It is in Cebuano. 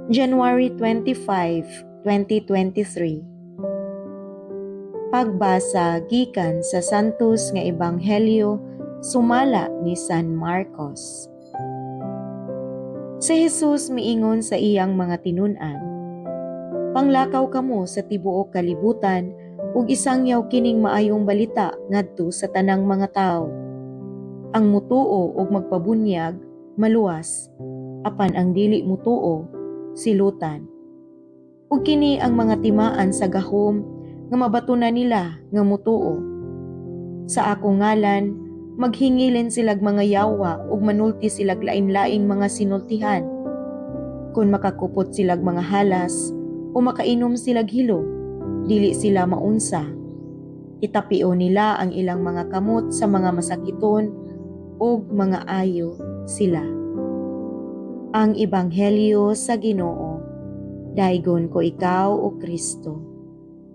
January 25, 2023. Pagbasa gikan sa Santos nga Ebanghelyo sumala ni San Marcos. Si Jesus miingon sa iyang mga tinun-an, "Panglakaw kamo sa tibuok kalibutan ug isangyaw kining maayong balita ngadto sa tanang mga tawo. Ang mutuo ug magpabunyag maluwas, apan ang dili mutuo silutan. Ug kini ang mga timaan sa gahom nga mabatunan nila nga mutuo. Sa akong ngalan, maghingilin silag mga yawa ug manulti silag lain-laing mga sinultihan. Kung makakupot silag mga halas o makainom silag hilo, dili sila maunsa. Itapio nila ang ilang mga kamot sa mga masakiton ug mga ayo sila." Ang Ebanghelyo sa Ginoo. Daygon ko ikaw, O Kristo.